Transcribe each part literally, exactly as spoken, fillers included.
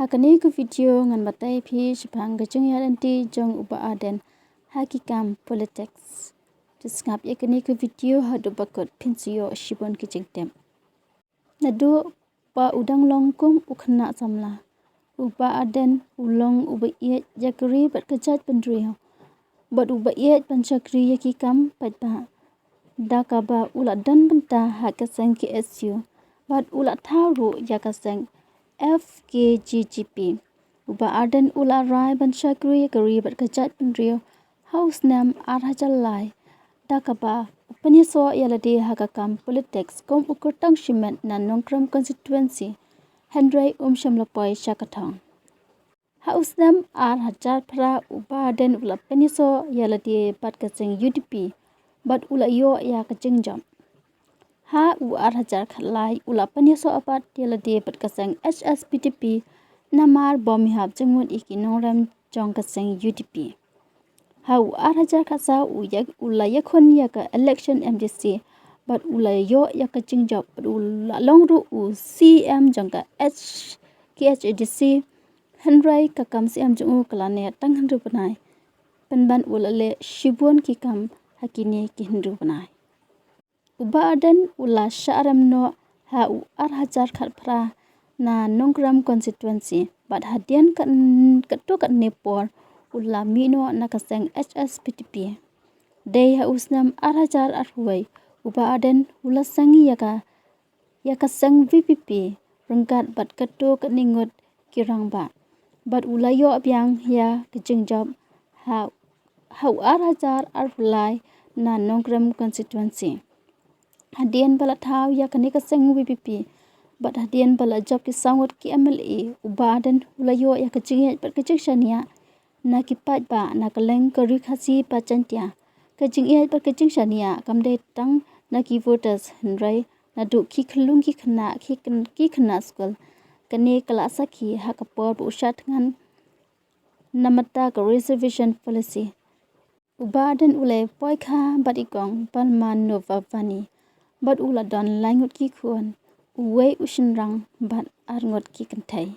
Ha kane ka video ngan batai phi shaphang ka jingïaid lynti jong u Bah Ardent ha ki kam politics. To sngap ïa kane ka video haduh ba kut phin sa ïoh shibun ki jingtip. Naduh ba u dang long kum u khynnah samla, u Bah Ardent u long uba ïeit ïa ka ri bad ka jaitbynriew, bad uba ïeit ban shakri ïa ki kam paidbah. Da kaba u la don bynta ha ka seng K S U bad u la thaw ruh ïa ka seng F K G G P. U Bah Ardent u la rai ban shakri ïa ka ri bad ka jaitbynriew ha u snem ar hajar lai, da kaba u pynïasoh ïa lade ha ka kam politics kum u kyrtong shimet na Nongkrem constituency, hynrei um shym la poi sha ka thong. Ha u snem ar hajar phra u Bah Ardent u la pynïasoh ïa lade bad ka seng U D P bad u la ïoh ïa ka jingjop. Ha u ar hajar khatlai u la pynïasoh pat ïa lade bad ka seng H S P D P namar bym ïahap jingmut ïa ki nongrim jong ka seng U D P. Ha u ar hajar khatsaw u ïa, u la ïakhun ïa ka election M D C bad u la ïoh ïa ka jingjop bad u la long ruh u C M jong ka H, K H A D C. Hynrei ka kam C M jong u ka la neh tang hynriew bnai, pynban u la leh shibun ki kam ha kine ki hynriew bnai. U Bah Ardent u la shah rem noh ha u ar hajar khatphra na Nongkrem constituency bad hadien ka, katto katne por u la mih noh na ka seng H S P D P. Dei ha u snem ar hajar arphew wei u Bah Ardent u la seng ïa ka, ïa ka seng V P P ryngkat bad katto katne ngut ki rangbah bad u la ïoh biang ïa ka jingjop ha, ha u ar hajar arphew lai na Nongkrem constituency. Hadien ba la thaw ïa kane ka seng V P P bad hadien ba la jop ki saw ngut ki M L A, u Bah Ardent u la ïoh ïa ka jingïeit bad ka jingshaniah na ki paidbah na kylleng ka ri Khasi bad Jaiñtia. Ka jingïeit bad ka jingshaniah kam dei tang na ki voters hynrei naduh ki khyllung ki khynnah, ki kyn-, ki khynnah skul. Kane ka la sakhi ha ka por ba u shah thngan na bynta ka reservation policy. U Bah Ardent u la poi kha bad i kong Padmanabha Vani bad u la don lai ngut ki khun, uwei u shynrang bad ar ngut ki kynthei.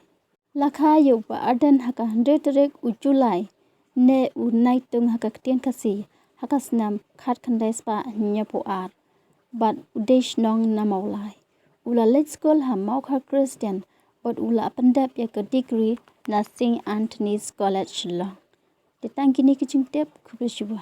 La kha ïa u Bah Ardent ha ka hynriew tarik u July, ne u Naitung ha ka ktien Khasi, ha ka snem khatkhyndai spah hynñiewphew ar bad u dei shnong na Mawlai. U la leit skul ha Mawkhar Christian bad u la pyndep ïa ka degree na Saint Anthony's College Shillong. Te tang kine ki jingtip, khublei shibun.